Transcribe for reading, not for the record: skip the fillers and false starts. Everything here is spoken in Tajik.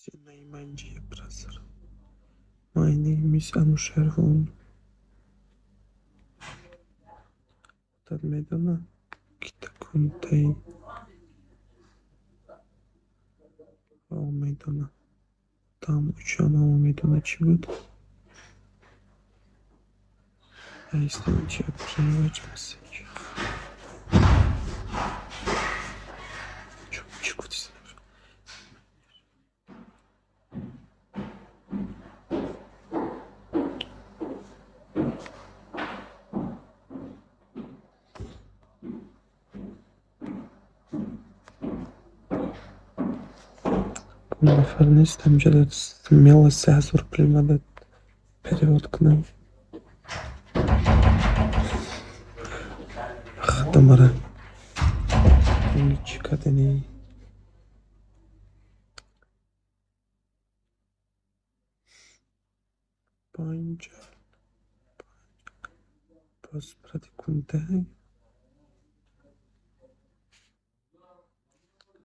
Синаи манҷия, brother. My name is Анушервон. Худат медона, ки такунтаи? Ҳо, медона. Отам, учам ҳама медона. Чӣ буд? Чи private message. Чӣ гуфти? Нафар нест ҳамҷа, смело 3000 рубли мада перевод кунам. Худо мара чӣ кардани? Панҷ боз брати кунда.